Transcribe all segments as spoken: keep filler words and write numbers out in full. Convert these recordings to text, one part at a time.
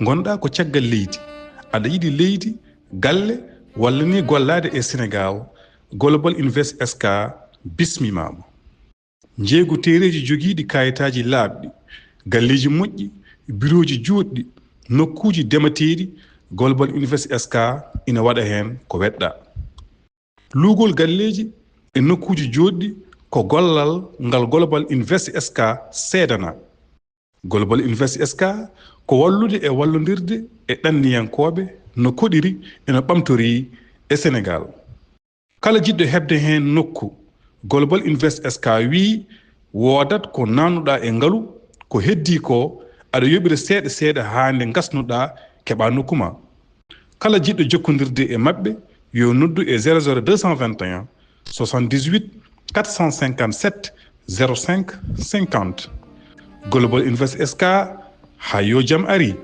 Ngonɗaa ko caggal leydi, aɗa yiɗi leydi, galle, walla ni gollaade e Senegaal, Global Invest S K bismiima ma. Njeeygu teereeji jogiiɗi kaayitaaji laaɓɗi, galleeji moƴƴi, birooji juutɗi, nokkuuji demateeɗi, Global Invest S K ina waɗa heen ko weɗɗaa. Luugol galleeji e nokkuuji jootɗi ko gollal ngal Global Invest S K seedanaa. Global Invest S K ko wallude e wallondirde e ɗanniyankooɓe no koɗiri e no ɓamtorii e Senegaal. Kala jiɗɗo heɓde heen nokku, Global Invest S K wiyi woodat ko naatnuɗaa e ngalu, ko heddii ko aɗa yoɓira seeɗa seeɗa haa nde ngasnuɗaa keɓaa nokku ma. Kala jiɗɗo jokkondirde e maɓɓe yo noddu e zéro zéro deux cent vingt et un soixante-dix-huit quatre cent cinquante-sept zéro cinq cinquante. Global Invest S K, haa yo jam ari.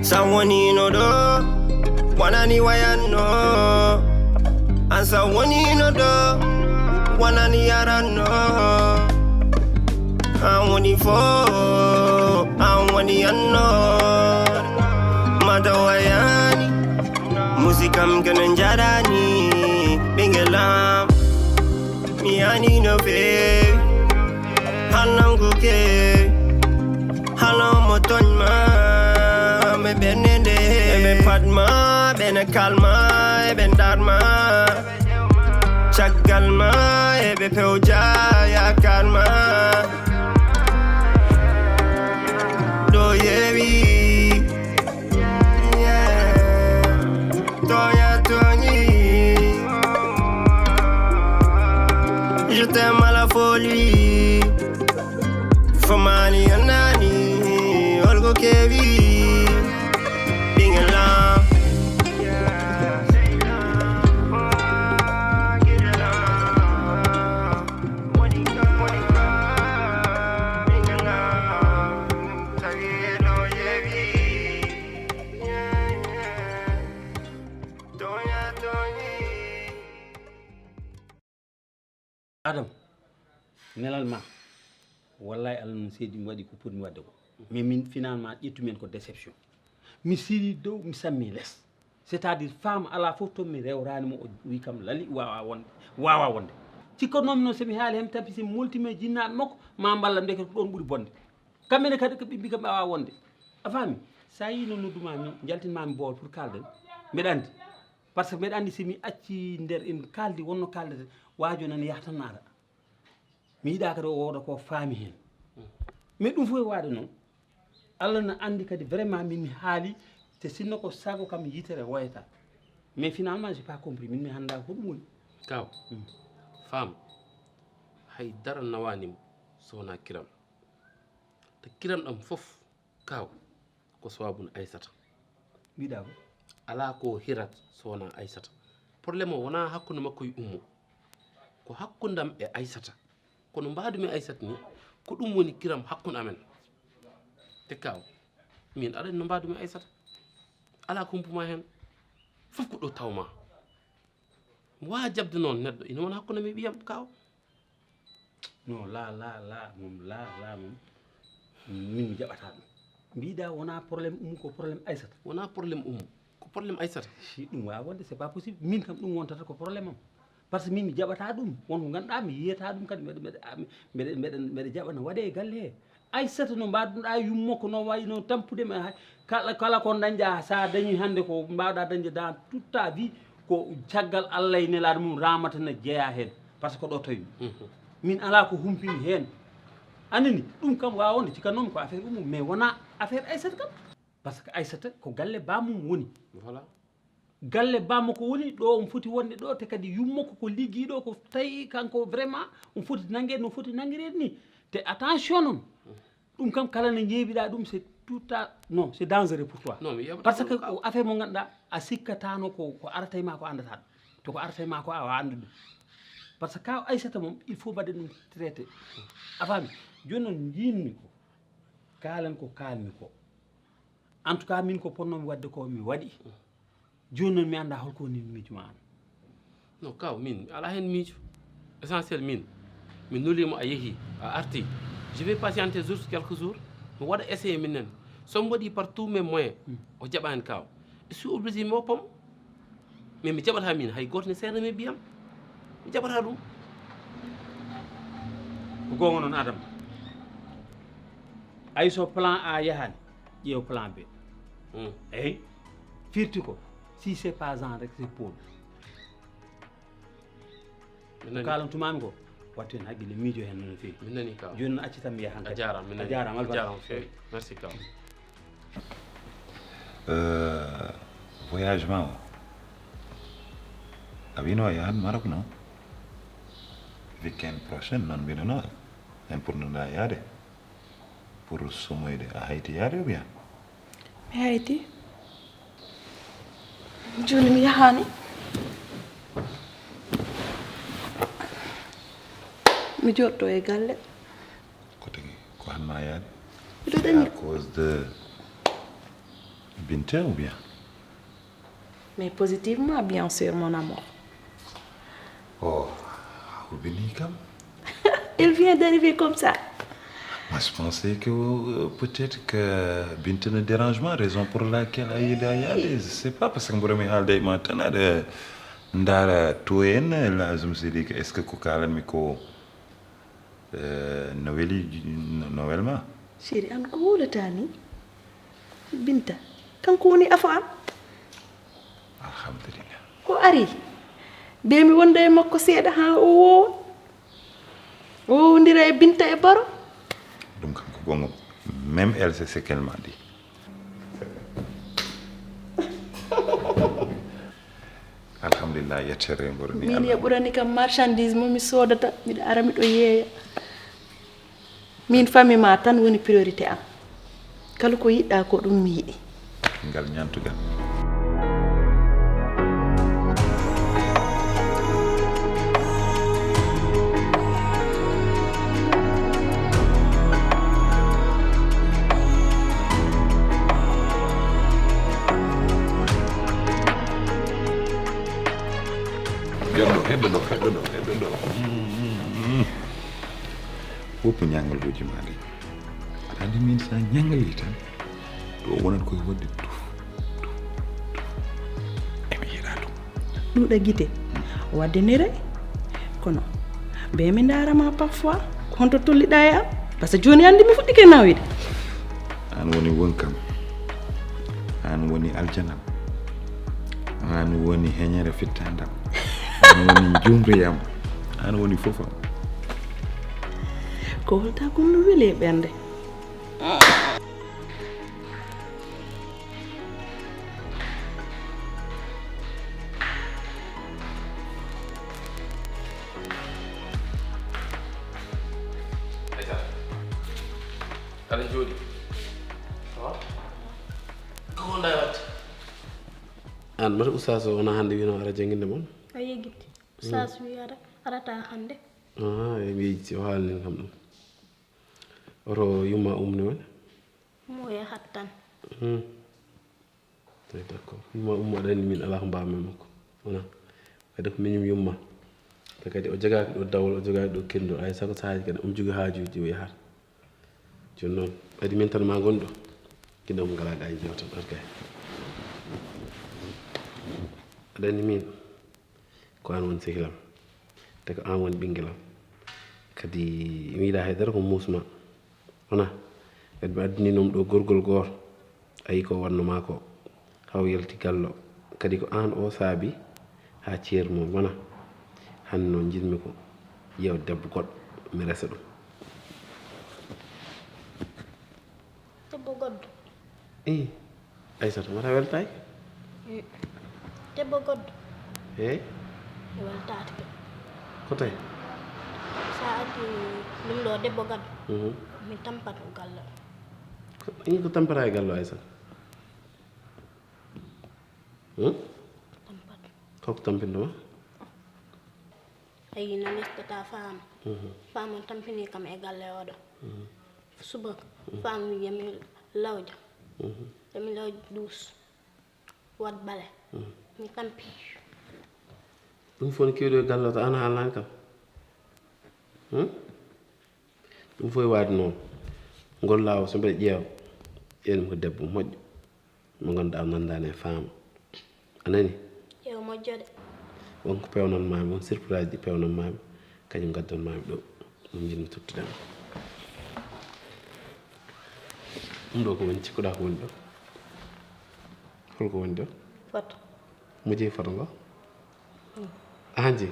Sa wonino ɗo, wonani wayanno. An sa wonino ɗo, wonani yaranno. An woni fo, an woni yanno. Mata wayani, musikam kene jarani, ɓingelam. Mi yani no feewi, halnan ko keewi. Halon mo tooñ ma, ɓe ɓennde nde. Eɓe paɗ ma, ɓe ne kalma, eɓe ndarma. Caggal ma, eɓe pewja yaakaar ma. Ɗo yeewi, yeah. Tooña tooñi. Je t'aime à la folie. Famani anani, olgo kevi. Ɓingelam. Adam, nelal ma, wallahi Allah noon seedi mi waɗi ko potmi waɗde ko. Mais min finalement ƴettumi heen ko déception. Mi siri dow, mi sammi les. C'est-à-dire femme alaa fof to mi rewrani mo, o wi kam lali wawa wonde, wawa wonde. Cikkannomi noon so mi haali heen tampisi mi moltimi e jinnaaɓe makko ma mballa, ndeke ko ɗoon ɓuri bonde. Kamɓe ne kadi ko ɓe mbi kam ɓe wawa wonde. A faami? Sa yii noon nodduma mi, jaltinma mi boowal pour kalden. Mbeɗa anndi. Par ce que mbeɗa anndi si mi acci nder en kaldi wonno kaldeten, waajo nana yaha tan ara. Mi yiɗa kadi o wooda ko faami heen. Mais ɗum fof e waɗa noon, Allah na anndi kadi vraiment min mi haali, te sinno ko sago kam yitere woyata. Mais finalement j'ai pas compris, min mi hannda ko ɗum woni. Kaw, faam, hay dara nawaani mo so wonaa kiram. Te kiram ɗam fof, kaw, ko sawabun Aysata. Mbiɗa ko Alaa ko hirat so wonaa Aysata. Problème o wonaa hakkunde makko e Ummu. Ko hakkundam e Aysata. Kono mbaadumi Aysata ni, ko ɗum woni kiram hakkunde amen. Te kaw, min aɗa anndi no mbaadumi Aysata. Alaa ko humpuma heen. Fof ko ɗo tawma. Mi waawaa jaɓde noon neɗɗo ina wona hakkunde am e ɓiyam kaw. Non, la la la moom la la moom min mi jaɓata ɗum. Mbiɗa wona problème Ummu, ko problème Aysata. Wona problème Ummu, ko problème Aysata. Si ɗum wawa wonde, c'est pas possible. Min kam ɗum wontata ko problème am. Par ce que min mi jaɓata ɗum, won ko ganduɗa mi yiyata ɗum kadi mbeɗa mbeɗa mbeɗa mbeɗa mbeɗa jaɓa no waɗe e galle he. Aysata no mbaɗunoɗa yummo ko no wayi no tampude mi hay kala kala ko dañɗa sa dañi hande ko mbawɗa dañde dans toute ta vie, ko caggal Allah e nelaɗo mum ramata ne jeeya hen. Par ce que ɗo tawi min ala ko humpimi hen. Anani ɗum kam wawa wonde cikkannomi ko affaire Ummu, mais wona affaire Aysata kam. Par ce que Aysata ko galle bamum woni. Voilà. Galle bammo ko woni ɗo omo foti wonde ɗo, te kadi yummo ko ko liggiɗo ko tawi kanko vraiment omo foti nangede no foti nangirede ni. Te attention noon, ɗum kam kala no ñeebiɗa ɗum c'est tout à non, c'est dangereux pour toi. Non, mi yeɓata parce que ɗum, ko affaire mo ganduɗa a sikkatano ko ko arata e ma ko andata ɗum. To ko arata e ma ko a wawa andude ɗum. Par ce que kaw Aysata moom, il faut mbaɗen ɗum traité. A faami? Jooni noon, njiinmi ko, kaalen ko kaalmi ko. En tout cas, min ko potnoomi waɗde ko, mi waɗi. Jooni noon, mi anndaa hol ko woni miijo ma aan. Non, kaw, min, alaa heen miijo. Essentiel, min, mi nuli mo, a yehi, a arti. Je vais patienter juste quelques jours. Mi waɗa essayé min nen. So mi waɗi par tous mes moyens, o jaɓaani, kaw, je suis obligé mi woppa mo. Mais mi jaɓataa min, hay gooto ne seernda mi biyam. Mi jaɓataa ɗum. Ko goonga noon, Adama. Ay so plan A yahaani, ƴeew plan B. Eyi, firti ko, si c'est pas Jean rek, c'est Paul. Ko kaalantumaami ko, wattu heen haqqille, miijo heen no feewi. Min nani, kaw. Jooni noon, acci tan mi yahan A kadi. Jaaraama, min A nani. jaaraama, A albarka. Jaaraama feewi. Merci, kaw. Euh, voyage ma o, a wino a yahan Maroc, non? Weekend prochaine noon mbiɗono, en pour nana yaade pour sumoyde. A hayti yaade ou bien? Mi hayti. Jooni mi yahaani. Mi jooɗto e galle. Ko tigi ko han ma yaade? Miɗo dañi. À cause de Binta ou bien? Mais positivement, bien sûr, mon amour. Oh, how bini kam? Il vient d'arriver comme ça. Moi, je pensais que euh, peut-être que Binta ne dérange pas, raison pour laquelle a eu à y aller. Je sais pas, parce que mboɗo mi haalde e ma tan aɗa ndaara to en. Là, je me suis dit que est-ce que ko kaalanmi ko euh, no weli, no welma? Chéri, an ko wowlata ni? Binta, kanko woni afo am. Alhamdulillah. O ari. Be mi wonda e makko seeɗa haa o wowa. O wowndira e Binta e Baro. Ɗum kam ko gonga. Même elle, c'est ce qu'elle m'a dit. Alhamdulillah, yettere mboɗo ni. Min ya ɓurani kam marchandise mo mi sodata, miɗo ara miɗo yeeya. Min famille ma tan woni priorité am. Kala ko yiɗɗa ko ɗum mi yiɗi. Ngal ñaantugal. Heddo, heddo, heddo, heddo. Woppu ñangal uji ma ɗi. Aɗa andi min sa ñangali tan, ɗo wonat koye waɗde tuf, tuf, tuf. Emi yiɗa ɗum. Ɗuuɗa gite, waddinire. Kono be mi ndaara ma parfois, ko honto tolliɗa e am? Parce que jooni andi mi fuɗɗike nawide. An woni wonkam. An woni aljanam. An woni heñere fittandam. An woni jumriyam. An woni fofam. Ko holta kon no weli e ɓernde. Aɗa jooɗi. Ko wonɗa e waɗde? Aan mata oustaz o wona hannde wino ara jannginde mon? A yeggiti. Oustaz wi ara arata hannde. Ah, e mi yejjiti o haalnin kam ɗum. Oto yumma umni woni? Mo yahat tan. Hmm. Tawi d'accord. Yumma umma aɗa anndi min alaa ko mbaawmi makko. Wona. Kadi ko miñum yumma. Te kadi o jogaaki ɗo dawol, o jogaaki ɗo kenndol. Ay sago saaji kadi omo jogii haajuuji o yahata. Jooni noon, kadi min tan ma ngon ɗo. Kadi omo ngalaa gaa e jewtan arkay. Aɗa anndi min ko aan woni sehilam. Te ko aan woni ɓinngelam. Kadi mi yiɗaa hay dara ko muusma. Wona, kadi mi addani ɗum ɗo gorgol gooto. A yii ko wanno maa ko. Haw yalti gallo. Kadi ko aan o saabi haa ceerno mum. Wona, hannde noon njiɗmi ko yeewde debbo goɗɗo, mi resa ɗum. Debbo goɗɗo? Ii, Aysata, wata weltaaki? Ii, debbo goɗɗo? Eey. Mi weltaaki de. Ko tawi? So a addi ɗum ɗo debbo goɗɗo, mhm, mi tampat mo galle. Ko, ii, ko tampata e galle, Aysata? Hmm? Tampat. Ko ko tampinɗo ma? Ayi, no lestata faama. Faama on tampini kam e galle oɗo. Subaka faama wi yami lawja. Yami lawja duus. Waɗ bale. Mi tampi. Ɗum fof no keewɗi e galle o, to aan a haalnaani kam. Hmm? Ɗum fof e waade noon. Ngol laawol, so mbeɗa ƴeewa, ƴeewnoo ko debbo moƴƴo, mo ngannduɗaa o nanndaani e faama. A nani? Yo moƴƴo de. Won ko peewnan maami, won surprise ɗi peewnan maami, kañum ngaddan maami ɗo. Ɗum njiɗmi tottude ma. Ɗum ɗo ko woni, cikkuɗaa ko woni ɗo? Holko woni ɗo? Foto. Mo jeyi foto ngo? An jeyi?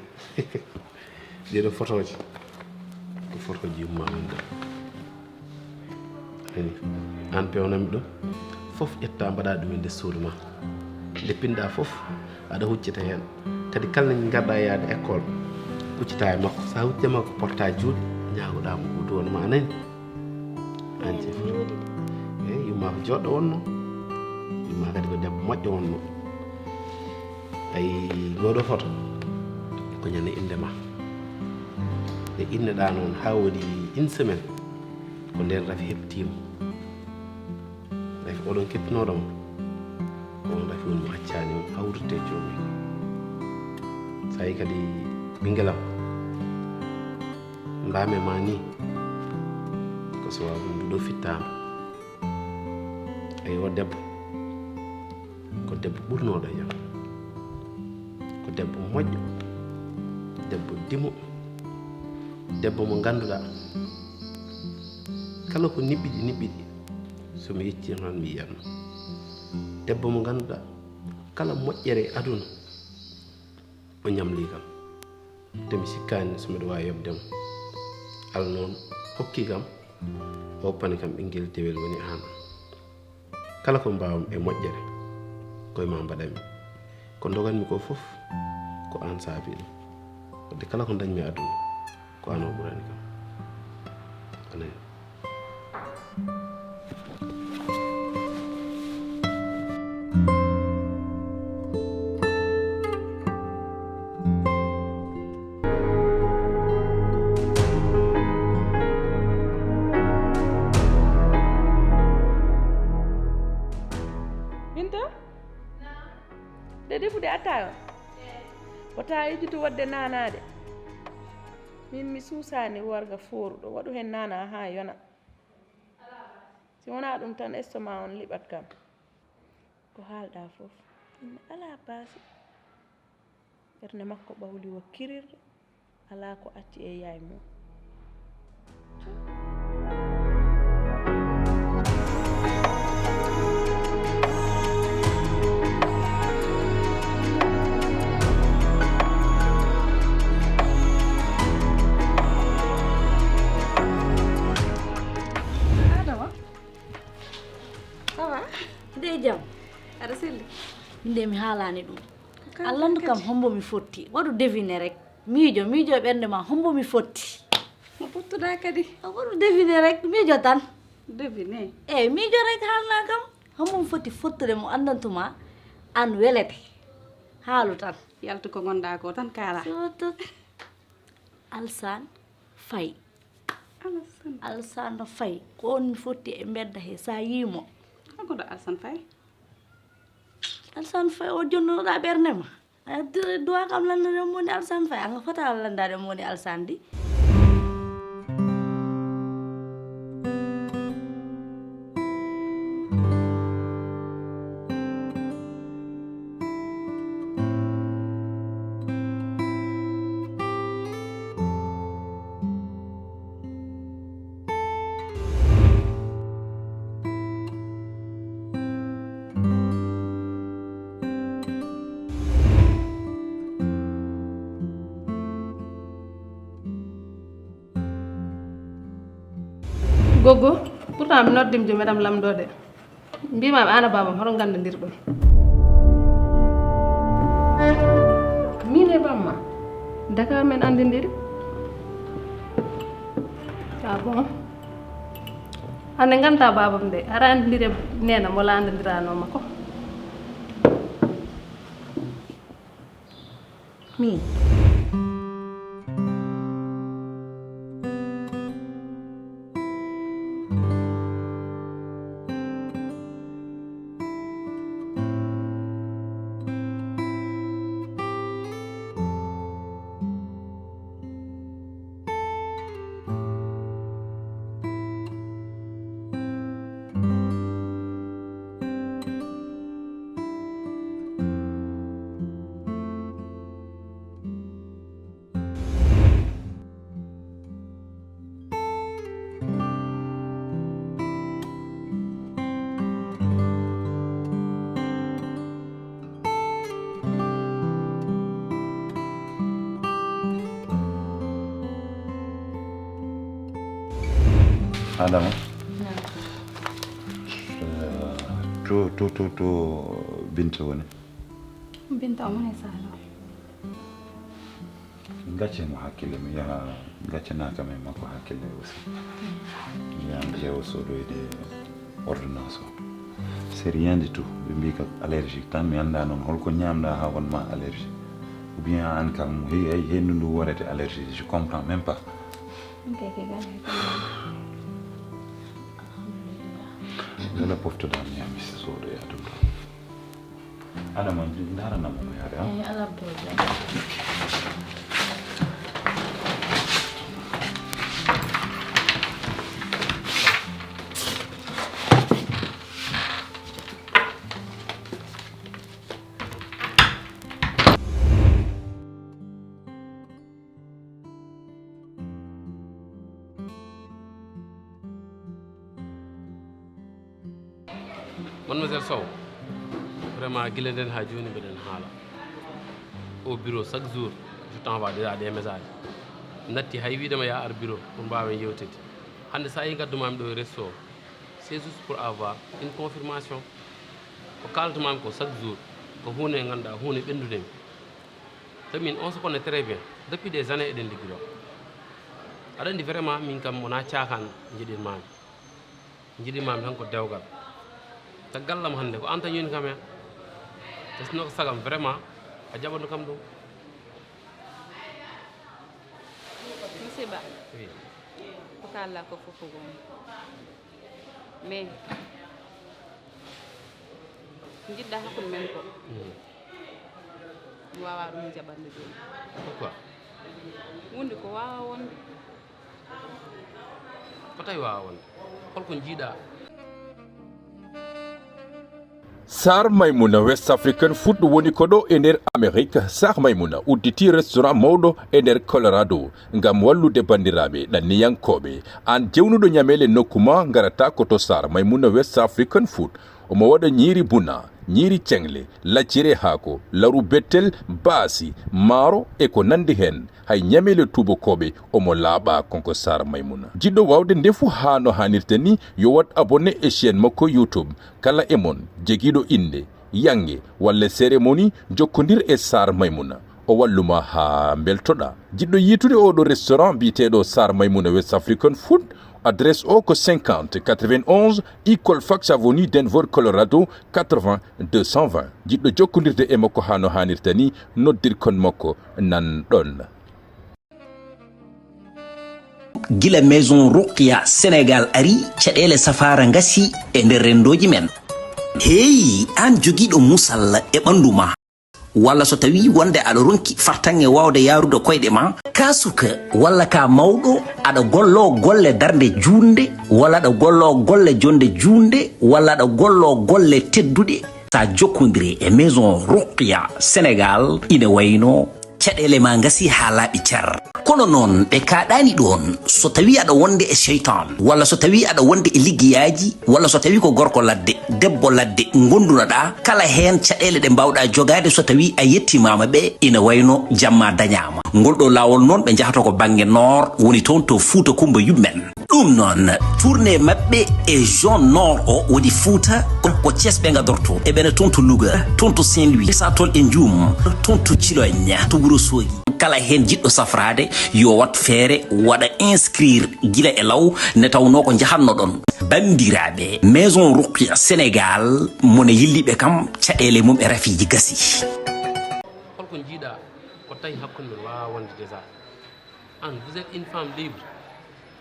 Ɗee ɗo fotooji. Ko fotooji yumma men ɗo. Ani, an peewnanmi ɗum. Fof ƴetta mbaɗa ɗum e nder suudu ma. Nde pinɗa fof, aɗa huccita heen. Kadi kala nde ngarɗa yaade école, huccita e makko. Sa huccita e makko, porta juuɗe, ñaagoɗa mo o duwano ma, a nani? An jeyi foto. Eyi, yumma ko joɗɗo wonno. Yumma kadi ko debbo moƴƴo wonno. Ayi, ngoɗo foto ko ñande innde ma. Nde inneɗa noon haa waɗi une semaine, ko nden rafi heɓtiima. Rafi oɗon keɓtinoɗo mo, ko on rafi woni mo accani mo hawrude e joomi. Sa yi kadi ɓinngel am, mbame ma ni, ko so ɗum ɗo fittaama. Eyi, o debbo, ko debbo ɓurnooɗo e jam. Ko debbo moƴƴo, debbo dimo, debbo mo ngannduɗaa, kala ko niɓɓiɗi niɓɓiɗi, so mi yeccii noon mi yiyatno. Debbo mo ngannduɗaa, kala moƴƴere e aduna, o ñamlii kam. Te mi sikkaani so mbeɗa waawi yoɓde mo. Allah noon hokkii kam, o hoppani kam ɓinngel dewel woni aan. Kala ko mbaawmi e moƴƴere, ko e ma mbaɗanmi. Ko ndoganmi ko fof, ko aan saabii ɗum. Wadde kala ko ndañmi e aduna, ko aan o ɓurani kam. A nani? Binta? Nde defude attaaya on? Wota ejjutu waɗde naanaade. Min mi suusaani warga fooruɗo. Waɗu heen naanaa haa yona. Si wonaa ɗum tan, estomac on liɓat kam. Ko haalɗaa fof, inna alaa baasi. Ɓernde makko ɓawli wa kirirɗo, alaa ko acci e yaay mum. Adama, ça va? Ndey jam? Aɗa selli? Nde mi haalaani ɗum. Ko kanko. A landu kam kadi hombo mi fotti. Waɗu devine rek. Miijo, miijo e ɓernde ma, hombo mi fotti? Mo pottuɗaa kadi? A waɗu devine rek, miijo tan. Devine? Eey, miijo rek haalna kam. Hombo mi fotti fottude mo anndantuma aan welete. Haalu tan. Yaltu ko ngonɗaa ko tan kaala. Sotto. Alsaan Fay. Alsaan. Alsaan no Fay. Ko on mi fotti e mbedda he, sa yii mo. An ko ɗo Alsaan Fay? Alsaan Fay o jonnoɗaa ɓernde ma. A duwa kam lanndaade mo woni Alsaan Fay, an a fota lanndaade mo woni Alsaan di. Goggo, pourtant mi noddima joom meɗam lamndo de. Mbima ɓe an a bamam, hoto nganndandirɗon? Min e bamma? Dakar men anndindiri. Ah bon? Hannde ngannta babam de, hara anndindiri e nena mo la anndindiranoma ko. Min. Adama. Naam. Eh, to, to, to, to Binta woni? Binta omo e salon. Gacce mo hakkille, mi yaha gacce naka men makko hakkille aussi. Mi yaha mi ƴeewa sodoyde ordonnance o. C'est rien du tout. Ɓe mbi ko allergie tan, mi annda noon holko ñamɗa ha won ma allergie. Ou bien an kam, hey, hey, hendu ndu worete allergie, je comprends même pas. Ok, ok, gacce. Mbela poftoɗa mi yaha mi sodoya ɗum ɗo. Adama, ndaranam mo yaade, ha? Eyi, alaa problème. Mademoiselle Sow, vraiment, gila nden haa jooni mbeɗen haala. Au bureau, chaque jour, je t'envoie déjà des messages. Natti hay wiide ma ya ar bureau pour mbaawen yewtidde. Hannde so a yii ngaddumaami ɗo e resto, c'est juste pour avoir une confirmation. Ko kaalatumaami ko chaque jour, ko huunde nde ngannduɗaa, huunde ɓenndude mi. Te min, on se connaît très bien. Depuis des années, eɗen liggiroo. Aɗa anndi vraiment, min kam, wonaa caakaan njiɗirmaami. Njiɗirmaami tan ko dewgal. Caggal ɗam hannde, ko aan tan yoni kam heen. Te sinno ko sagam, vraiment, a jaɓanno kam ɗum. Monsieur Ba, oui, ko kaalɗaa ko fof ko goonga. Mais, ko njiɗɗaa hakkunde men ko, mm, mi waawaa ɗum jaɓande jooni. Pourquoi? Huunde ko waawaa wonde. Ko tawi waawaa wonde. Holko njiiɗaa? Sar Maimouna West African Food woni ko ɗo e nder Amérique. Sar Maimouna udditi restaurant mawɗo e nder Colorado ngam wallude banndiraaɓe ɗanniyankooɓe. Aan jewnuɗo ñameele nokku ma, ngarata ko to Sar Maimouna West African Food. Omo waɗa ñiiri buna, ñiiri ceŋle, lacciri e haako, laru bettel, baasi, maaro e ko nanndi heen. Hay ñameele tuubakooɓe omo laaɓa. Kanko Sar Maimouna. Jiɗɗo waawde ndefu haa no haanirta ni, yo waɗ abonné e chaîne makko YouTube. Kala e mon jogiiɗo innde, yannge walla cérémonie, jokkondir e Sar Maimouna. O wallu ma haa mbeltoɗaa. Jiɗɗo yiitude oo ɗoo restaurant biyeteeɗo Sar Maimouna West African Food, adresse o ko cinquante quatre-vingt-onze Eagle Fox Avenue, Denver, Colorado, quatre-vingts deux cent vingt. Jiɗɗo jokkondirde e makko haa no haanirta ni, noddir kon makko nan ɗon. Gila Maison Roqya Sénégal ari, caɗeele safaara ngasi e nder renndooji men. Hey, aan jogiiɗo muusal e ɓanndu ma, walla so tawii wonde aɗa ronki fartaŋŋe waawde yaarude koyɗe ma, ka suka walla ka mawɗo, aɗa golloo golle darnde juutnde, walla aɗa golloo golle jonnde juutnde, walla aɗa golloo golle tedduɗe, sa jokkondirii e Maison Roqya Sénégal, ina wayno caɗeele ma ngasi haa laaɓi cer. Kono noon, ɓe kaaɗaani ɗoon. So tawii aɗa wonde e seytaan, walla so tawii aɗa wonde e liggeyaaji, walla so tawii ko gorko ladde, debbo ladde ngondunoɗaa, kala heen caɗeele ɗe mbaawɗaa jogaade so tawii a yettimaama ɓe, ina wayno jamma dañaama. Ngol ɗoo laawol noon, ɓe njahata ko bannge Noor, woni toon to Fuuta Kummba Yummen. Ɗum noon, tournée maɓɓe e zone Nord o woni Fuuta, ko, ko Thiès ɓe ngadorto, eɓe ne toon to Louga, toon to Saint-Louis, Richard Toll e Ndioum, toon to Cilogne, to Wuro Soogi. Kala heen jiɗɗo safraade, yo wat feere waɗa inscrire gila e law, nde tawnoo ko njahatno ɗon. Banndiraaɓe, Maison Roqya Sénégal, mo ne yilliɓe kam, caɗeele mum e rafiiji gasi. Holko njiiɗaa ko tawi hakkunde men waawaa wonde déjà? An, vous êtes une femme libre,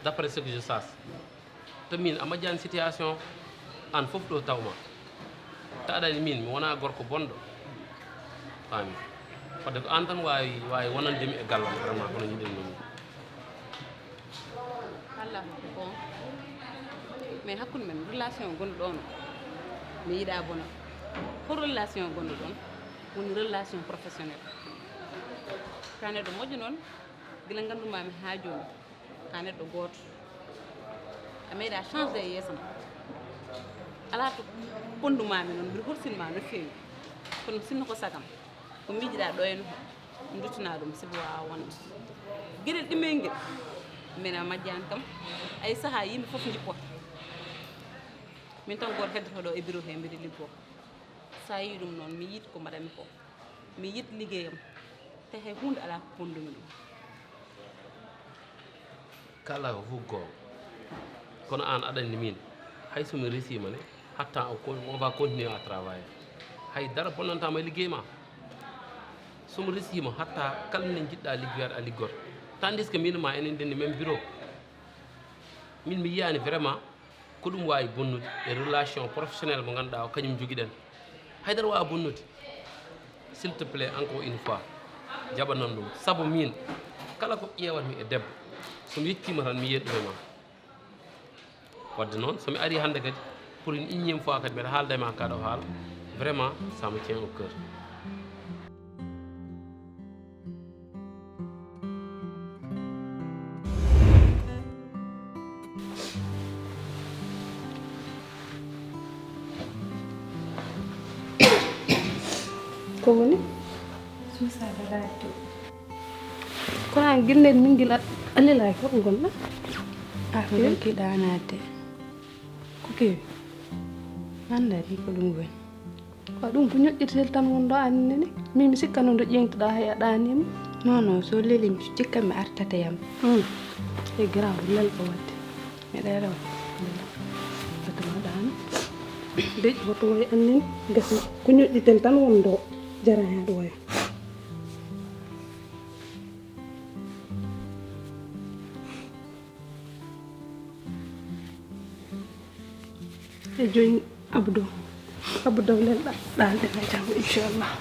d'après ce que je sache. To min, a majjani situation, an fof ɗo tawma. Ta aɗa anndi min, mi wonaa gorko bonɗo. Faami. Fodde ko an tan waawi, waawi wonande mi e gallam, vraiment, kono njiɗen ɗum. Alla ko bon. Mais hakkunde men, relation gonɗo ɗon, mi yiɗaa bona. Ko relation gonɗo ɗon? Woni relation professionnelle. Ka neɗɗo moƴƴo noon, gila nganndumaami haa jooni. Ka neɗɗo gooto. A meeɗaa changde e yeeso ma. Alaa to ponndumaami noon, mbiɗa horsin ma no feewi. Kono sinno ko sagam, ko miijiɗaa ɗo e no, duttinaa ɗum, sibu waawaa wonde. Geɗel ɗimel ngel, Min a majjani kam. Ay saha yimɓe fof jippo. Min tan goto heddoto ɗo e bureau he mbiɗa liggo. Sa yi ɗum noon mi yiɗ ko mbaɗanmi ko. Mi yiɗ liggeyam. Te hay hunde ala ko bonnumi ɗum. Kala ko fof goonga. Kono aan aɗa anndi miin, hay so mi resiima ne, hatta on va continuer à travailler. Hay dara bonnantaa ma e liggey ma. So mi resiima hatta kala nde njiɗɗaa liggoyaade a liggoto. Tandis que miin ma enen ndenndi même bureau. Min mi yiyaani vraiment ko ɗum waawi bonnude e relation professionnel mo ngannduɗaa o kañum njogiɗen. Haydara waawa bonnude. S'il te plaît encore une fois jaɓanan ɗum sabu miin kala ko ƴeewatmi e debbo so mi yettiima tan mi yiyat ɗum e ma. Wadde noon so mi arii hannde kadi pour une énième fois kadi mbeɗa haalda e ma kaɗo haala vraiment ça me tient au cœur. Ko woni? Suusaade laajde. Kono aan gila nde min gila a lelaaki ko ɗo ngonɗaa? A ko ɗon kiɗaanaade. Ko kewi? Anndaa ni ko ɗum woni. Ko ɗum ko ñoƴƴetel tan wonɗo anne ni. Min mi sikka noon ɗo ƴeeŋtuɗaa hay a ɗaaniima. Non non so leli mi cikka mi artata yam. E garaaw lel ko waɗde. Miɗa rewa. Batama ɗaano. Deƴ hoto woy annin gasi ko ñoƴƴitel tan won ɗo jarani haɗa woya. E jooni Abdou Abdou dawlel ɗaɗɗalde na janngo inchallah.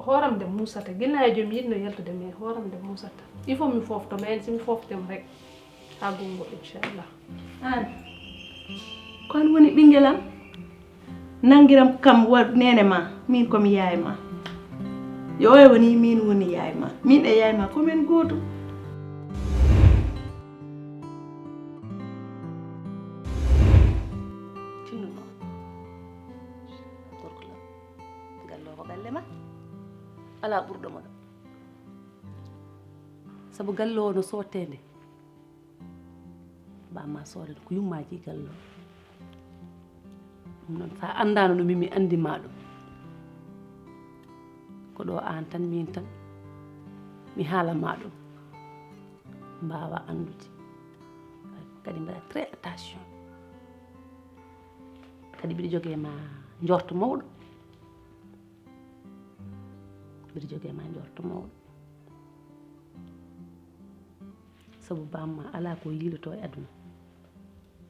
Hooram de muusata, ginnaajo mi yiɗno yaltude mais hooram de muusata. Il faut mi foofto mais si mi foofte mo rek haa gonngo inchallah. Aan ko aan woni ɓinngel am? Nanngiram kam wa neene ma, miin ko mi yaay ma. Yo oya woni miin woni yaay ma. Miin e yaay ma ko men gooto. Tinno noon gorko lam, galle o ko galle ma. Alaa ɓurɗo mo ɗo. Sabu galle o no sooteende. Bamma soodata ko yummaaji galle o. Ɗum noon so a anndaano ɗum min mi anndi ma ɗum. Ko ɗo aan tan miin tan mi haala ma ɗum. Mbaawa anndude. Kadi mbaɗa très attention. Kadi mbiɗa jogee ma njorto mawɗo. Mbiɗa jogee ma njorto mawɗo. Sabu bamma alaa ko yiilotoo e aduna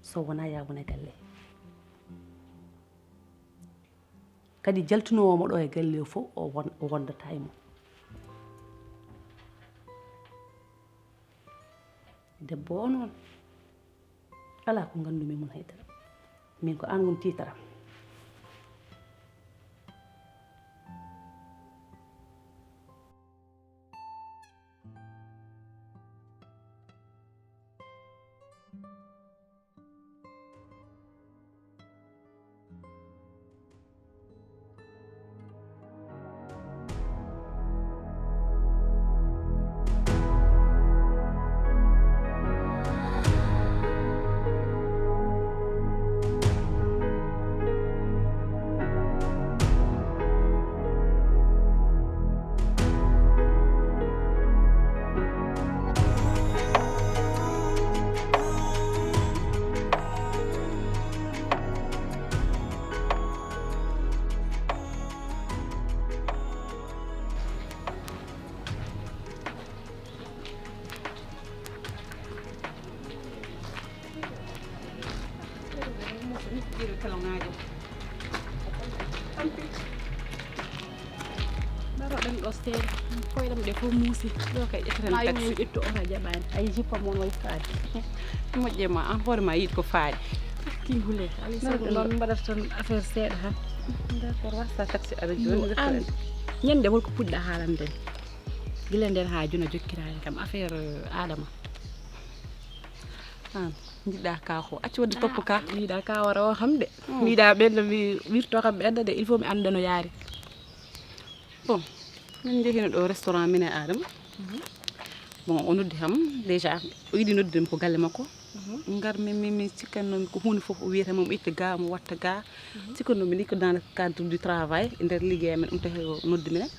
so wonaa yaa won e galle. Kadi jaltunoowo mo ɗo e galle o fof o won o wondataa e mum. Debbo o noon alaa ko nganndumi mum haydara. Min ko aan woni tiitaram. Koyɗam ɗe fof muusi. Ɗo kay ƴetteten taxi. Ƴettu oto jaɓaani. Ay jippa mon way faade. Moƴƴe ma, an hoore ma yiɗ ko faade. Kin hule. Alay sago noon mbaɗata tan affaire seeɗa tan. D'accord, wasa taxi ara jooni. An ñande wol ko puɗɗa haalande. Gila nden haa juna jokkiraani kam affaire Adama. An jiɗɗa ka ko acci wadde topp ka. Miɗa ka wara o xam de. Miɗa ɓenɗo mi wirto kam ɓenɗo de, il faut mi annda no yaari. Bon, min njehino ɗo restaurant min e Adama. Bon, o noddi kam déjà, o yiɗi noddude mi ko galle makko. Ngar mi mi mi cikkannoomi ko huunde fof o wiyata moom itta ga mo watta ga. Cikkannoomi ni ko dans le cadre du travail e nder liggéey amen, ɗum tahi o noddi minen.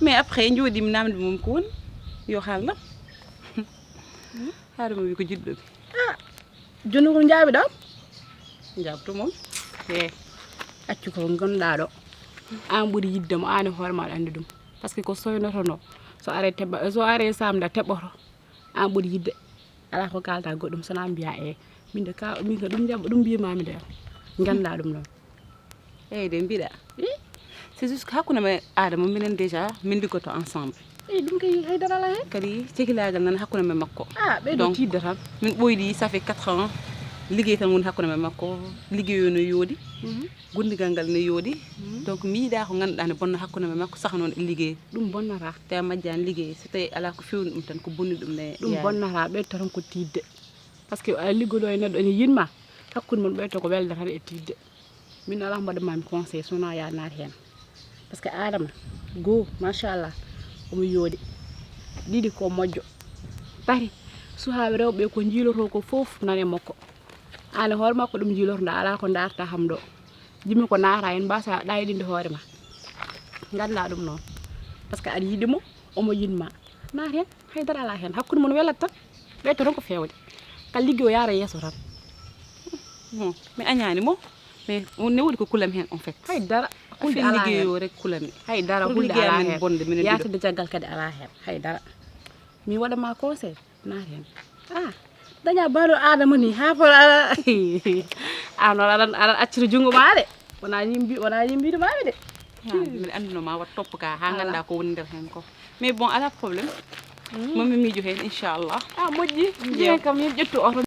Mais après njooɗi mi namdi moom ko woni yo haalna. Haade mo wi ko jiɗɗo mi. Jooni ko njaabi ɗo? Njaabto moom. He, accu ko ngonɗa ɗo. An ɓuri yidde mo, an e hoore ma aɗa anndi ɗum. Parce que ko soynotono, so are teɓa, so are samda teɓoto. An ɓuri yidde. Ala ko kalta goɗɗum sona mbiya e min de ka min ko ɗum jaɓa ɗum mbimami de. Ngannda ɗum noon. Eyyi de mbiɗa. C'est juste que hakkunde men Adama minen déjà min liggoto ensemble. Eyyi ɗum kay haydara ala hen. Kadi cekilagal nan hakkunde men makko. Ah ɓe ɗo donc tidda tan. Min ɓoyɗi ça fait quatre ans. Liggey tan woni hakkunde men makko. Liggey o no yooɗi. Gondigal ngal no yooɗi. Donc mi yiɗa ko ngannduɗaa ne bonna hakkunde men makko saka noon e liggey. Ɗum bonnata. Te a majjani liggey so tawi ala ko fewni ɗum tan ko bonni ɗum ne. Ɗum bonnata ɓeyta tan ko tidde. Parce que a liggoɗo e neɗɗo ene yinma. Hakkunde mon ɓeyta ko welde tan e tidde. Min ala mbaɗa mami conseil sona ya naat hen. Parce que Adama goo machallah omo yooɗi. Ɗiɗi ko moƴƴo. Tati suhaaɓe rewɓe ko jiiloto ko fof nane makko. An e hoore makko ɗum jiiloto nda ala ko darta ham ɗo. Jimmi ko naata hen mbasa ɗayiɗinde hoore ma. Ngannda ɗum noon. Parce que aɗa yiɗi mo omo yinma. Naat hen. Haydara ala hen hakkunde mon welat tan. Ɓeyto tan ko fewde. Kala liggi o yaara yeeso tan. Bon, mi añani mo. Mais ne wodi ko kulam hen en fait. Haydara. Hulde ala hen. Liggey o rek kulami. Haydara. Hulde ala hen bonde minen. Yatinde caggal kadi ala hen. Haydara. Mi waɗa ma conseil. Naat hen. Ah. Daña baɗo Adama ni ha fo ala. An wala aɗan aɗan accita junngo ma de. Wona yimbi wona yimbiɗo mami de. Min anndino ma wat topp ka ha ngannda ko woni nder hen ko. Mais bon ala problème. Mami miijo hen inchallah. Ah moƴƴi. Jehen kam min ƴettu oto.